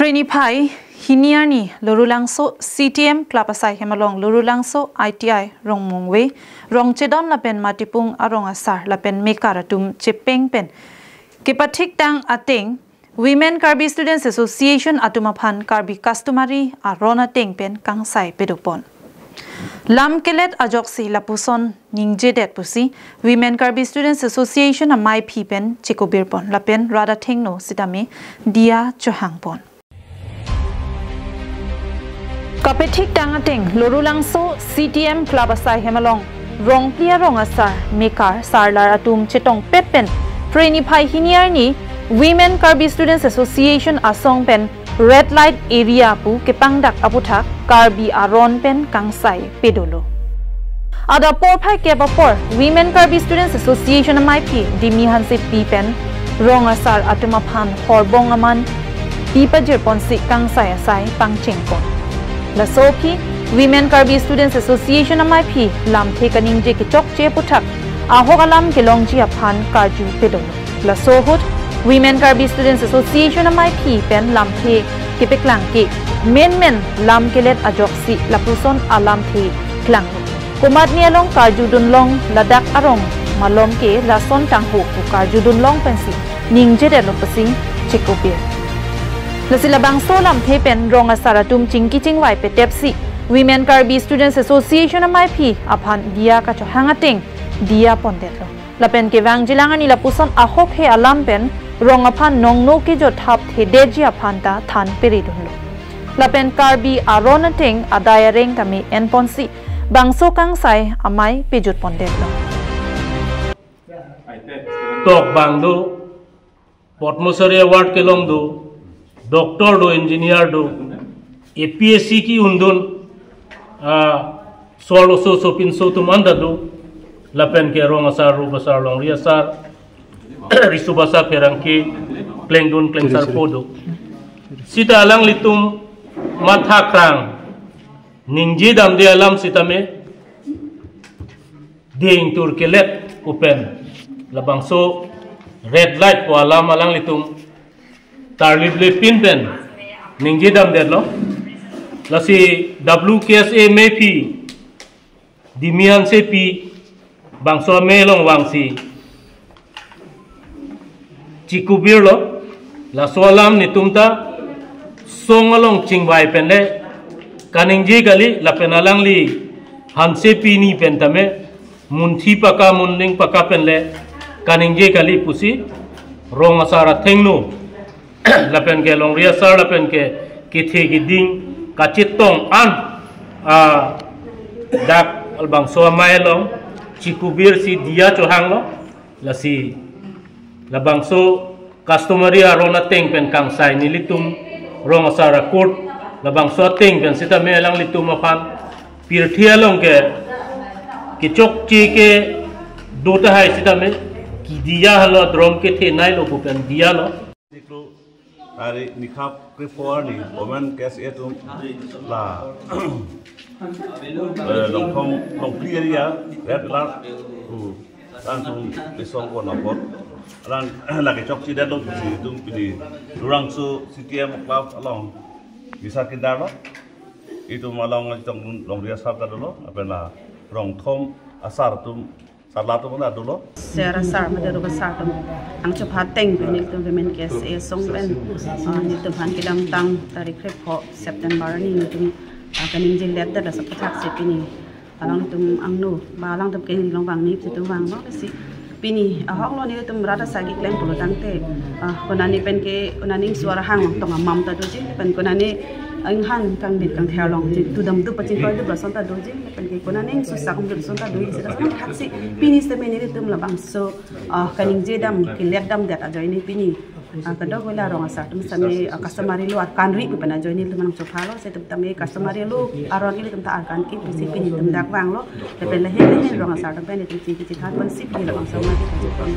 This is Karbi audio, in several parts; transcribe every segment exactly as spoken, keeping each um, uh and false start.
Phre niphai hini arni Lorulangso C T M Club asai hem along Lorulangso I T I Rongmongve, Rongchedon lapen Matipung arong asar lapen mekar atum chepeng pen kepathik tang ateng Women Karbi Students Association atum aphan Karbi customary aron ateng pen kangsai pedopon. Lam kelet ajoksi lapuson ningjedet pusi Women Karbi Students Association amaiphi pen chekobirpon lapen rat athengno sitame diya chohangpon. Kapathik tang ateng Lorulangso C T M Club asai hem along Rongphli arong asar mekar sarlar atum chetongpet pen Phre niphai hini arni Women Karbi Students Association asong pen Red Light Area pu kepangdak aputhak Karbi aron pen kangsai pedolo. Adap porphai kep apor Women Karbi Students Association amaiphi Dimi Hansepi pen rong asar atum aphan horbong aman pipajirponsi kangsai asai pangchengpon. Laso aphi Women Karbi Students Association amaiphi lamthe kaningje kechokche aputhak ahok alam kelongji aphan karju pedolo. Laso ahut Women Karbi Students Association amaiphi pen lamthe kepeklang ke menmen lam kelet ajoksi lapuson alamthe klanglo. Komatne along karjudunlong ladak arong malom ke lason tangho pu karjudunlong pensi ningjedetlo pusi chekobir. Lasi labangso lamthe pen rong asar atum chingki chingvai petepsi Women Karbi Students Association amaiphi aphan diya kachohang ateng diya pondetlo. Lapen kevangjilang arni lapuson ahokhe alam pen rong aphan nongno kejot thap thedetji aphan ta than peridunlo. Lapen Karbi aron ateng adai areng tame enponsi bangso kangsai amei pejut pondetlo. Tokbang do, Padma Shri Award kelong do, doctor do, engineer do, A P S C ke-undun, ah, solo so sopinso atum anta do, lapen ke rong asar, rup asar, longri asar, riso asar, pherangke, klengdun klengsarpo do. Sita alanglitum mathakrang ningjedamde alam sitame ding tur kelet pu pen labangso red light pu alam alanglitum tarlip lepin pen ningjedamdetlo. Lasi W K S A amaiphi Dimi Hansepi bangso amei along vangsi chekobirlo. Laso alam netum ta song along chingvai penle kaningje kali, lapen alangli Hansepi ni pen tame munthi paka munling paka penle kaningje kali pusi rong asar athengno lapen ke longri asar lapen ke kethe keding kachetong an, ah, dak labangso amei along chekobirsi diya chohanglo. Lasi labangso customary aron ateng pen kangsai nelitum rong asar a-court labangso ateng pen sitame alanglitum aphan pirthe along ke kechokche kedo tahai sitame kediya halo, adrom kethenei lo pu pen diyalo. Siklo hari nikhap krepho arni Women K S A atum la, eh, Longthom Longphli area Red Light, hmm, atum isong ko napot. Alang lake chokchedetlo pusi itum pini Lorulangso C T M Club along bisa kedarlo. Itum along itum longri asar ta dolo, lapen la rongthom asar atum, sarlar atum ta dolo. Sera sar mate rupa sar atum angchopha ateng pen nelitum Women K S A asong pen, ah, nelitum aphan kedamtang tarik krepho September arni nelitum, ah, kaningjeletdet laso aputhak si pini alangtum angno ba alangtum ke neli along vangni, itum vanglo si pini ahok lo nelitum rat asar keklem pulo tangte, ah, konane pen ke konane ingsuar ahang along tong amam ta doji, pen konane inghan kangdit kangther along ji tudam dup pachin koi dup lason ta doji, pen ke konane ingsusak dup lason ta doji, seta sang khat si pini sitame nelitum labangso, ah, kaningjedam keletdamdet ajoine pini, ah, kadokave la rong asar atum sitame, ah, customary law arkan ri pu pen ajoine itum nangchophalo, seta tame customary law aron ke itum ta arkan ke pusi pini itum dak vanglo, lapen lahin lahin rong asar atum pen itum chingki chethanpon si pini labangso amei pejutpon.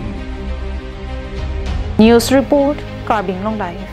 News report, Karbi Anglong Live.